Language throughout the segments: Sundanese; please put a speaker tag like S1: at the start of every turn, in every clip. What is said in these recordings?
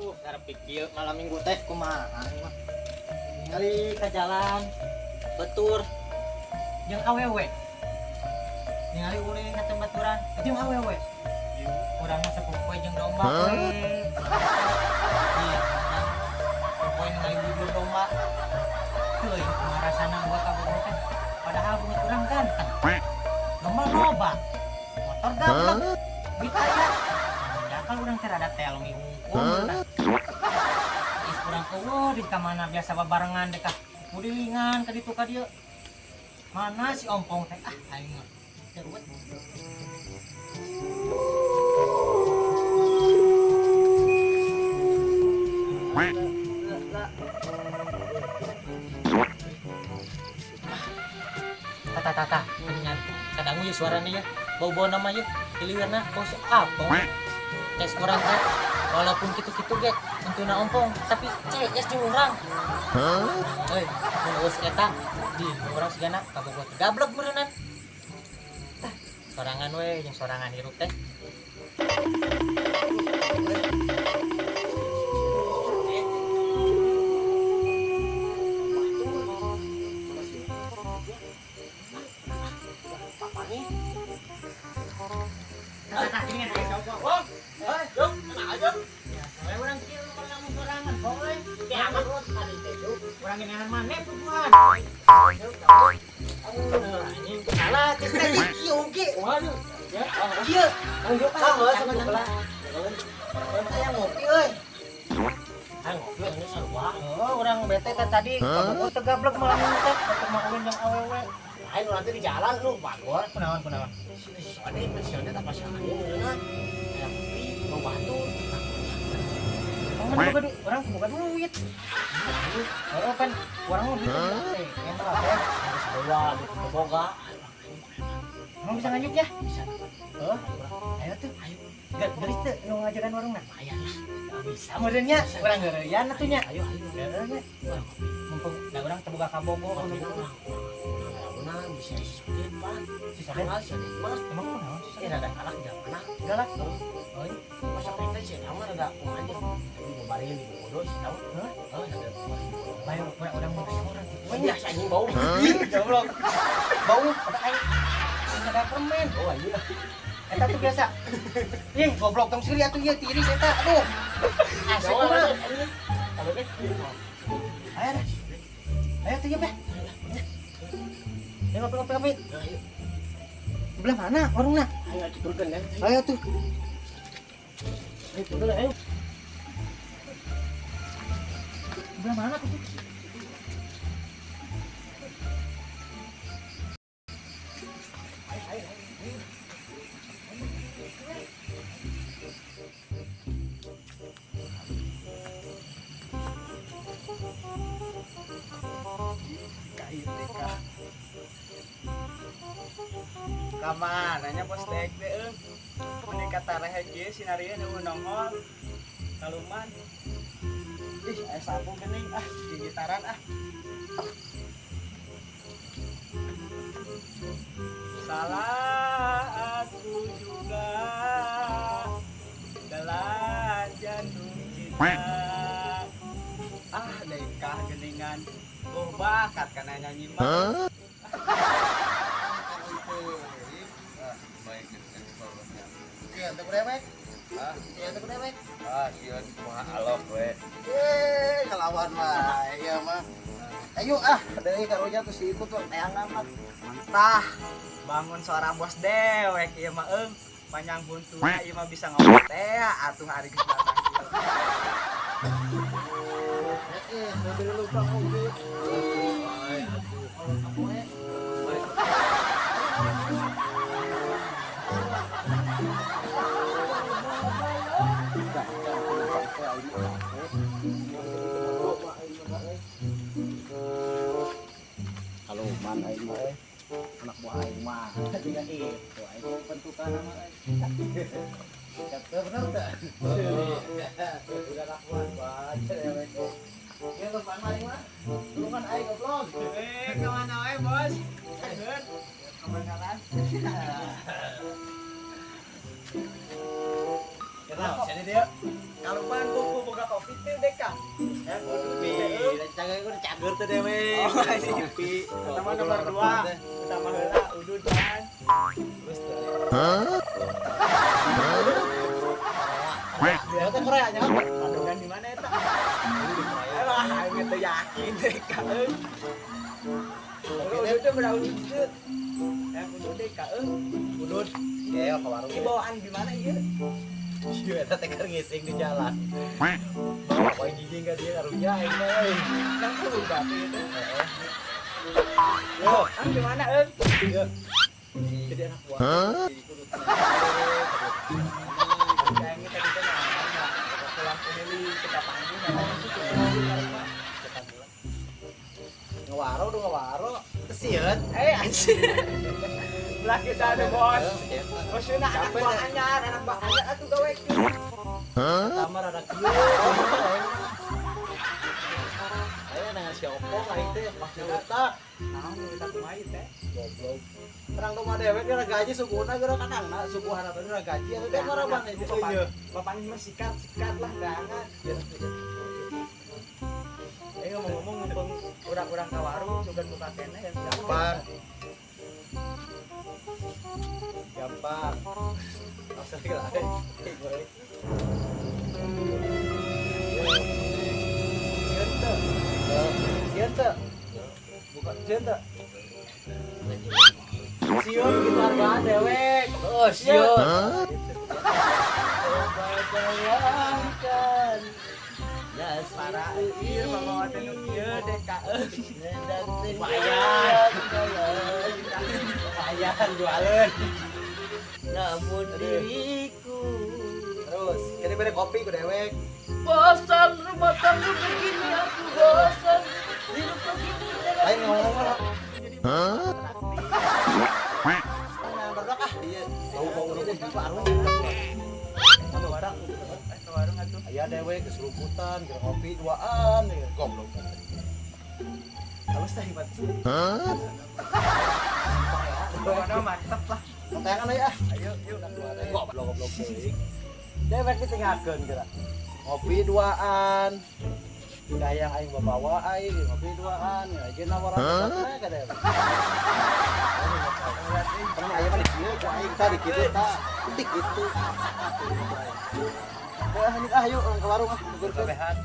S1: Tuh, cara pikir malam minggu teh kumaha mah. Ningali ka jalan batur jeung awewe. Ningali ulin ka tempat urang jeung awewe. Urang mah sapopoe jeung domba we. Iya, popoe ningali bujur domba. Teuing kumaha rasana gua ka bogoh teh. Padahal beungeut urang ganteng. Domba loba. Motor gablek. Duit aya. Jakal urang teh rada telmi hungkul. Is urang eueuh di ka mana biasa babarengan deh kah. Kudilingan ka ditu ka dieu. Mana si ompong teh ah aing mah. Teu ruwet. Tata tata geningan. Kadangu ye suarana ye. Bau-bau nama ye. Hiliwirna bau si apong. Tes urang teh walaupun kitu-kitu ge entuna ompong tapi CS jeung urang. Euy, mun geus eta di urang sigana kabogoh teh gablek meureunnan. Tah, sorangan we jeung sorangan hirup teh. Tah, gini kan aya ompong.
S2: Hei, yuk, mana aja?
S1: Ya, soalnya urang kieu urang sorangan, boy.
S2: Kiamat tadi teh, yuk.
S1: Urang genehan maneh puguhan. Anjing salah geus teh kieu oge.
S2: Waduh. Ya,
S1: Kieu.
S2: ayo
S1: Sama
S2: sama
S1: sama. Aya ngopi euy.
S2: Ayo ngopi ini sarua.
S1: Oh, urang bete teh tadi kabogoh teh gablek malam ini teh ketemu ulin jeung awewe.
S2: Lain nanti di jalan lu bagor.
S1: Kunaon kunaon?
S2: Si Sode, si Sode tak pasang aja meureunna. Aya kopi, bau batu.
S1: Orang boga duit, orang boga duit. Oh kan, orang mau duit teh, yang mah teh.
S2: Harus bawa duit boga.
S1: Emang bisa nganyuk ya?
S2: Bisa.
S1: Oh, ayo tuh, ayo. Gelis teu nu ngajakan warungna?
S2: Lumayan lah.
S1: Bisa meureun nya, urang heureuyan atuh nya.
S2: Ayo, ayo.
S1: Heureuy nya.
S2: Urang kopi.
S1: Mumpung da urang teu boga kabogoh.
S2: Kopi urang. Urang bisa si Sode, Pak.
S1: Si Sode?
S2: Kenal si Sode mah.
S1: Emang kunaon si
S2: Eh,
S1: Sode?
S2: rada galak jamana.
S1: Galak. Oh, iya.
S2: Masa kita sih sama rada kumaha aja. Tapi ngobarin di bodoh sih tahu.
S1: Hah?
S2: Oh, rada ngobarin.
S1: Bayo, urang mau orang gitu.
S2: Banyak si anjing bau.
S1: Goblok. Bau pada aing. Ada permen.
S2: Oh, iya.
S1: Eta tuh biasa. Ih, goblok tong siri atuh ieu tiris eta. Aduh. Asik mah. Ayo dah. Ayo tuh ya, Beh. Ayo ngopi ngopi ngopi. Belah mana warungna?
S2: Ayo turunkan ya.
S1: Ayo tuh.
S2: Ayo turun ayo.
S1: Belah mana tuh?
S3: Kamananya bos dek teh euy. Mun kata rehe kieu sinarieun eueuh nongol. Kaluman. Ih, aya sapu geuning ah, gigitaran ah. Salah aku juga dalam jatuh cinta. Ah, dekah geningan. Oh, bakat kana nyanyi mah.
S4: Sieun teh dewek.
S5: Ah,
S4: Sieun teh dewek.
S5: ah, sieun kumaha alok we.
S4: Eh, kelawan mah ieu mah. Ayo ah, deui karunya tuh si ikut tuh teangan mah.
S3: Tah, bangun suara bos dewek ieu mah eung. Panjang buntuna ieu mah bisa ngomong teh atuh ari geus datang.
S4: Eh, beli lubang oge. Kalau man aing mah anak buah aing mah juga itu aing mau bentukan mah kata bener teh udah lakuan baca ya ya lupa aing mah tulungan aing goblok.
S3: Eh, kemana we bos? Keun. Kebenaran.
S4: Kenal
S3: Sini dia. Kaluman buku boga kopi teh deka.
S4: Ya kopi. Cager cager teh dewe.
S3: Kopi. Pertama nomor 2. Pertama heula udud kan.
S4: Terus teh. Dia teh Korea nya.
S3: Padogan di mana eta? Wah, aing teh yakin deka euy. Udud teh berau udud. Ya udud deka euy.
S4: Udud. Ya ke warung.
S3: Ieu bawaan di mana ieu?
S4: Ieu eta teh keur ngising di jalan. Bawa poe jijing ka dieu karunya aing mah euy.
S3: Nang kudu batu ieu teh.
S4: Heeh. Yo,
S3: ang di mana euy?
S4: Ieu. Jadi anak buah. Jadi kudu.
S3: Aing tadi teh nanya, pulang pemilih kita panggil
S4: ngewaro udah ngewaro. Kesieun.
S3: Eh anjir. Belah kita ada bos. Bosna anak buah anyar, anak buah anyar atuh gawe.
S4: Pertama rada kieu. Ayo dengan si Oppo aing teh make otak.
S3: Naon nu tak kumaha teh?
S4: Goblok. Terang rumah dewek geura gaji suguhna geura kanangna, suguh harapan geura gaji atuh teh ngaraban ieu.
S3: Bapak mah sikat-sikat lah dangan. Ngomong-ngomong mumpung urang-urang ka warung sugan buka keneh ya.
S4: Gampang. Gampang. Asal lah. Sieun teu? Sieun teu? Buka sieun teu? Sieun kitu hargaan dewek.
S2: Oh, sieun.
S4: Coba bayangkan
S3: para ieu bawa teh nu kieu deka
S4: lumayan. Lumayan jualan.
S2: Namun diriku
S4: terus kene bere kopi ku dewek.
S2: Bosan rumah tangga begini aku bosan. Hidup begini.
S4: Lain ngomong. Hah? Nah, berdoa ah. Iya, bau-bau urut di warung.
S3: Warung. Ke warung atuh.
S4: Aya dewek keseruputan, keur ngopi duaan, goblok.
S3: Halus teh hebat. Hah? Pokoknya mantep lah.
S4: Tangan aja ah.
S3: Ayo, yuk.
S4: Goblok goblok teuing. Dewek ditinggalkeun geura. Ngopi duaan. Gayang aing babawa aing ngopi duaan, ajeuna warang ka dewek. Pernah aya mah di kieu ku aing tah di kitu tah. Di kitu. Ah, ini ah yuk ke warung ah, gugurkeun.
S3: Kabehan.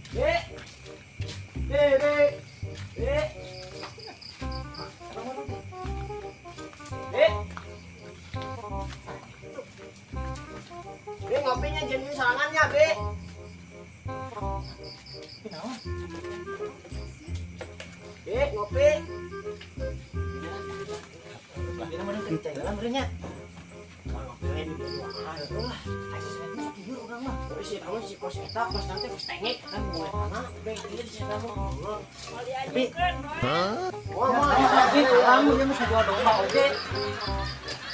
S3: Dek. Dek, dek. Dek. Dek. Dek ngopinya jenis sorangannya, Dek. Dek, ngopi.
S1: Kita mau nunggu jalan berenya. Ngopi we di duaan lah. Ai si mah kieu urang mah.
S2: Si kamu si kos eta kos nanti kos tengek kan mulai tanah beng ieu si eta mah.
S1: Tapi wah mah tapi urang ieu mah sajual domba oge.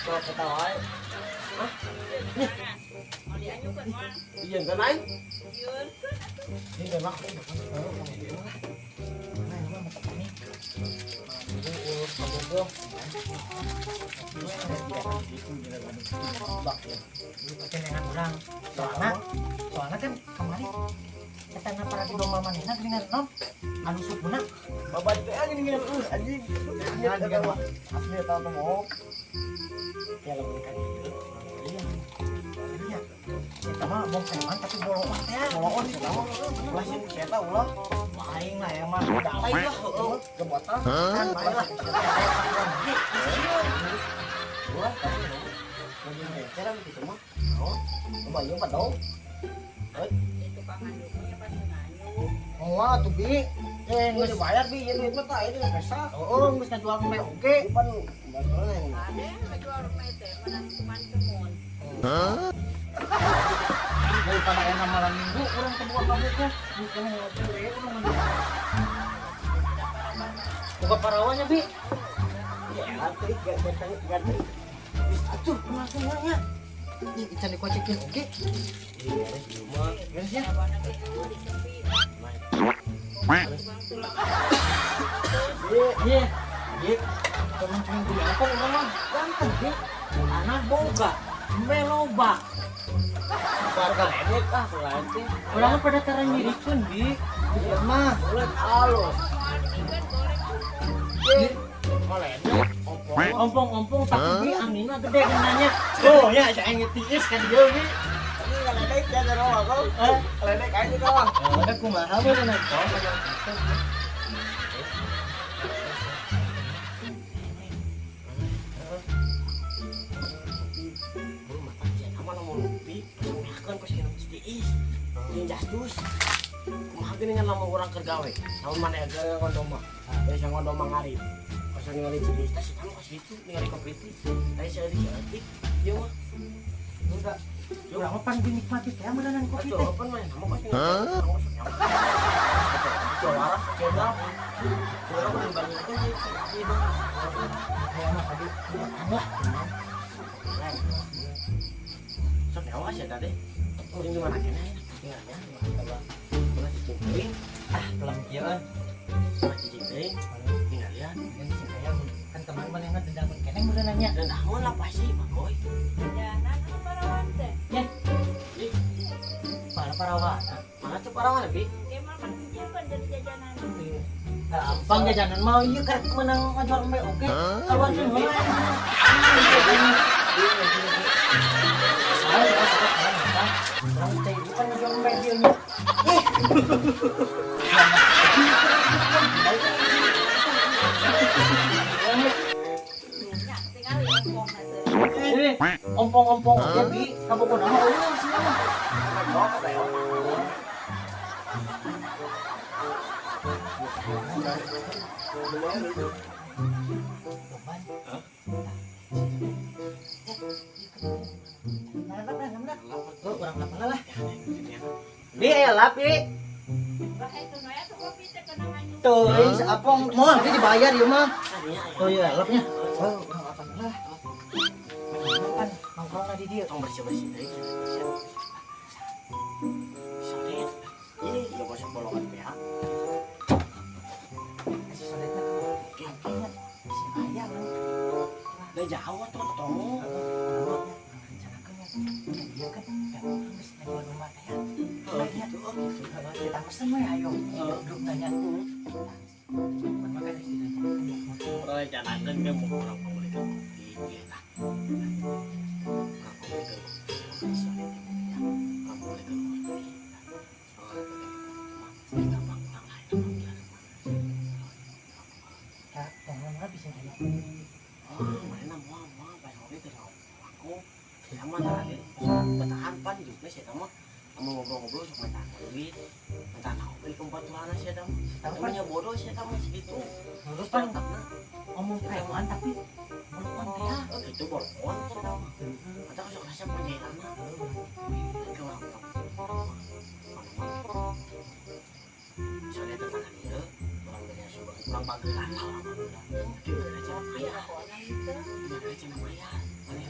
S2: Sok eta wae. Hah? Nih. Iya kan aing?
S1: Ini memang nah, ini mah panik. Soalnya kan kemarin eta para di domba manehna geuningan nom anu supuna
S3: babat teh geuningan anjing. Asli eta mah mau.
S1: Ya lamun ka dieu. Iya. Eta mah bong preman tapi boloan teh.
S3: Boloan sih mah. Ulah sih eta ulah.
S1: Aing lah ya mah. Lain lah heueuh.
S3: Gebotan.
S1: Kan lain lah.
S2: Wah, tapi cara gitu mah. Oh, lumayan mah dong.
S1: Wah, tuh bi.
S2: Geus dibayar bi, ieu duit mah tah ieu pesa.
S1: Heeh, geus ngajual rumah oge.
S2: Pan baturna yang
S6: Ade ngajual rumah teh menang cuman kemun.
S4: Hah?
S1: Daripada enak malam minggu urang teu buka kamu teh. Bukan ngopi we urang mah. Buka parawanya bi.
S2: Iya, Ganteng, ganteng, ganteng.
S1: Atuh, kumaha nya? Ih, can dikocekin oge.
S2: Iya, beres ieu mah.
S1: Beres ya? Iya, iya. Temen cuma beli apa orang mah ganteng di tanah boga, meloba.
S2: Warga ledek ah, lain teh.
S1: Orang mah pada tara nyirikeun bi. Iya mah.
S2: Ulet alus. Ledek, ompong.
S1: Ompong-ompong tapi bi anginna gede nanya. Oh ya, saya ingin tiis kan dia bi.
S3: Ini ngeledek ya dari awal kau. Ngeledek aja kau.
S1: Ada kumaha bener kau.
S2: Buru mata sia nama lamun ngopi, kan kos minum tiis. Jeung jastus. Kumaha geuningan lamun urang keur gawe. Lamun maneh ge ngondom mah. Biasa ngondom mah ngarit. Kos ningali tiis teh si tamu kos gitu ningali kopi teh. Aya saeutik-saeutik ieu mah.
S1: Udah. Urang mah pan dinikmati teh meunang kopi teh.
S2: Atuh pan mah nama kos ningali. Juara, cedal. Juara kudu bangun teh gitu.
S1: Aya mah tadi makan lah.
S2: Sok awas ya tadi. Ini gimana kena ya? Tinggalnya, coba. Ulah cicing teuing,
S1: Ah, pelan kieu euy.
S2: ulah cicing teuing. Tingalian.
S1: Dan si saya kan kemarin manehna dendaman keneh bener nanya.
S2: Dan naon lah pasti, Pak Boy.
S6: Jajanan anu parawan teh.
S2: Ih,
S1: Para parawana.
S2: mana tuh parawan bi?
S6: Emang kan kan jadi jajanan.
S1: Gampang jajanan mau ieu karek menang ngajual embe oke. Keluar heula. Urang teh ieu kan ngajual embe dieu nya. Ih.
S6: Nya tinggal ompong na
S1: Ini ompong-ompong oke bi, kabogoh mah eueuh sia mah.
S2: Bawa kata ya.
S1: Beban. Oh, urang lapan lah. Bi elap bi. Tuh, apong mau nanti dibayar ieu mah. Oh iya, elapnya. Oh, urang lapan lah. Pan nongkrong di dieu.
S2: Tong bersih-bersih teuing. Sodet. Ih, ieu bosok bolongan PH.
S1: Si sodetna ka
S2: Oke, oke.
S1: si bayar.
S2: Udah jauh atuh tong.
S1: Dia kan geus ngajual domba teh ya.
S2: Oh, gitu, oh gitu.
S1: Kita pesen we ayo. Grup tanya. Makan di situ.
S2: Urang rencanakeun ge mau urang pangmeulikeun kopi ieu tah. Urang pangmeulikeun kopi, sodet teh ya. Urang pangmeulikeun kopi. Oh, teh gampang urang lain panggilan.
S1: Ya, jangan mah bisa jadi.
S2: Oh, mana moal moal pas kopi teh aku. Sama tadi bertahan pan juga sih sama sama ngobrol-ngobrol sok minta duit, minta naon beli kebaturan sih eta mah.
S1: Tahu pan
S2: Namanya bodoh sih eta mah segitu.
S1: terus pan
S2: Otakna
S1: ngomong preman tapi bolokon teh ya.
S2: oh gitu bolokon sih eta mah. Atau sok resep penjahitanna. Ke orang-orang. Soalnya tetangga dia, orang dari Subang, orang Bagelan lah, orang Bagelan. Tapi mana cenah mayar, mana cenah mayar, mana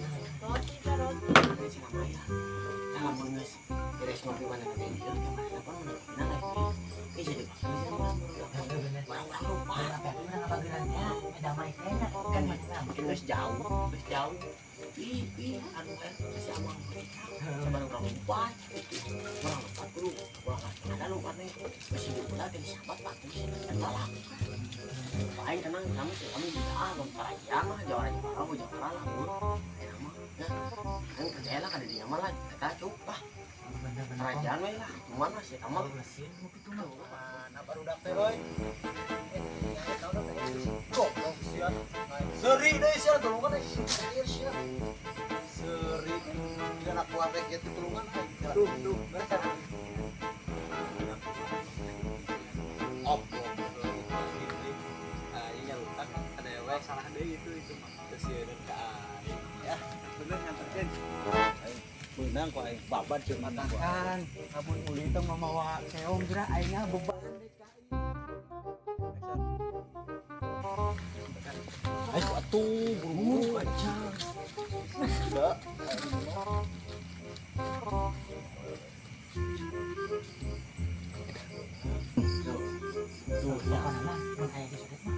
S2: mana cenah mayar. Nah, lamun geus beres ngopi mana teh dia, kemarin apa mana kopina lain deui. Ih jadi bakal sih orang orang lupa.
S1: Apa urang ngabageran teh, damai teh nya kan mana.
S2: Makin geus jauh, geus jauh. Ih, ih, aduh, si amang sama orang lupa, gitu. Orang lupa dulu, orang ada lupa nih. Masih diulah dari sahabat bagus, eta lah. Aing tenang, kamu sih, kamu juga ah, bang kerajaan mah, jawara jawara, gua jawara lah, gua. Enak mah, ya. Aing percaya lah, kada dia mah lah, eta cukup lah. Kerajaan we lah, cuman lah sih, kamu.
S1: Mesin itu mah.
S4: Mana barudak teh euy. Goblok sia. Seri deui sia tulungan euy. Seri sia. Seri. Dia anak buah teh kieu tulungan euy. Tuh, tuh, beres cara. Goblok.
S3: Ah, iya lutak ada we salah deui itu itu mah. Kesieun ka aing. Ya, bener nganterkeun.
S4: Beunang ku aing babat jeung menang ku aing.
S3: Kan, lamun uli teh mamawa keong geura aing ah beban.
S4: Ayo atuh buru-buru aja. Enggak.
S1: Tuh, pokoknya mah mun aya di sudut mah.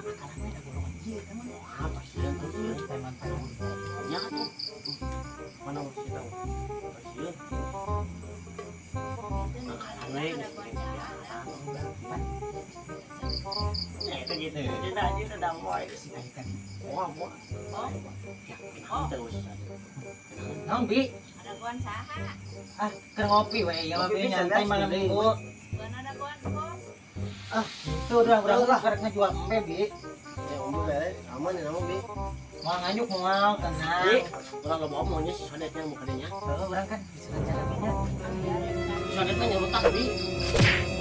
S1: Akalan we da golongan ieu teh mah.
S2: Apa sih yang tuh?
S1: Preman-preman.
S2: Ya tuh. Mana mau kita? Pasieun. Akalan we geus Ya itu gitu. Kita aja sedang moy. Wah, wah.
S6: Oh,
S2: Terus.
S1: Naon bi?
S6: ada goan saha?
S1: Ah, keur ngopi we ya
S2: Ngopi
S1: ngopi
S2: bisa,
S1: nyantai
S2: Mas.
S1: malam minggu.
S6: Goan ada goan bos.
S1: Ah, itu udah urang mah karek ngajual embe bi.
S2: Ya om bere aman ya nama bi.
S1: Moal nganyuk moal tenang.
S2: Bi, urang loba omongnya si Sodet yang mukanya.
S1: Heeh, urang kan bisa rencana.
S2: Si Sodet mah nyerutak bi.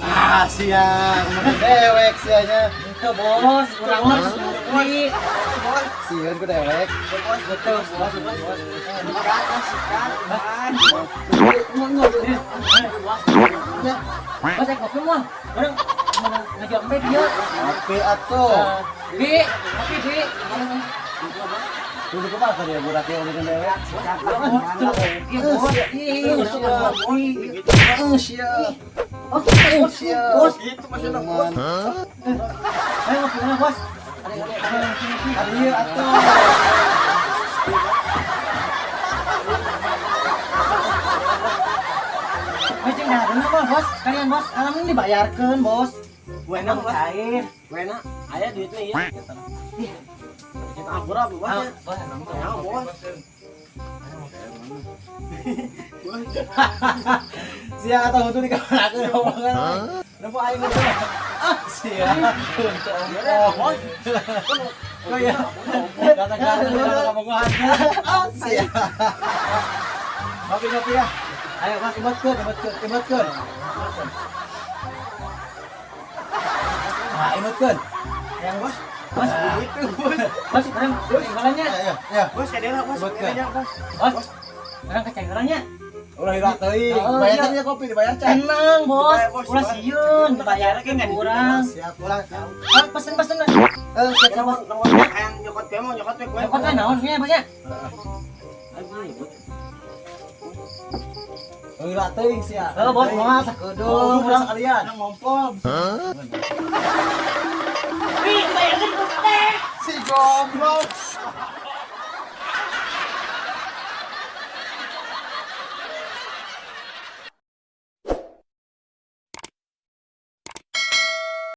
S4: Ah, siang. Dewek sianya.
S1: Itu bos, urang mah geus ngopi.
S4: Sieun ku dewek.
S1: Betul, bos, bos.
S3: Sikat, sikat.
S1: Bos, saya kopi moal. Urang mau ngajual embe dia.
S4: Ngopi atuh.
S1: Bi, kopi bi.
S4: Dulu kumaha tadi ya budak yang udah dewek.
S1: Tuh, oke bos. Ih, urang mah ngopi.
S4: Eh, sia.
S1: Oh,
S4: Sia.
S1: bos.
S3: Gitu maksudnya bos.
S1: Ayo ngopi mana, bos?
S4: Ada ieu atuh.
S1: Ayo cing dah mah, bos. Sekalian bos, alam ini dibayarkeun, bos.
S2: Wena bos.
S1: Cair.
S2: Wena, aya duitnya ieu. Kita ampura bos.
S1: Ah, bos,
S2: Ya bos.
S4: Sia atau hutu di kamar aku ngomongan. Nempo aing ngobrol. Ah, sia.
S2: Ya bos.
S4: Oh iya. Kata-kata kabogohan. Ah, sia. Ngopi-ngopi ya. Ayo, Mas, emotkeun, emotkeun, emotkeun. Ah, emotkeun.
S1: Yang bos. Bos,
S3: Gitu bos.
S1: bos, urang kecenggolannya.
S4: Ya, ya, ya.
S3: Bos kadela bos.
S4: Buatkeun.
S3: Kadela bos.
S1: Bos, urang kecenggolannya.
S4: Ulah heula teuing.
S1: Oh,
S4: Bayar
S1: iya.
S4: nya kopi dibayar can.
S1: Tenang, bos.
S3: Dibayar, bos,
S1: Ulah
S3: dibayar.
S1: sieun, dibayarkeun ku urang.
S4: Siap, ulah.
S1: Ah, pesen-pesen.
S4: Eh, siap, siap, bos.
S2: Nomor hayang nyokot we mau nyokot we kue.
S1: Nyokot we naon nya, bosnya?
S2: Aduh ribut.
S4: Heula teuing sia.
S1: Heuh, bos, moal
S4: Oh,
S1: sakedeung urang.
S4: sekalian.
S3: Ngompol.
S6: Bi, dibayarkeun ku teh.
S4: Si goblok.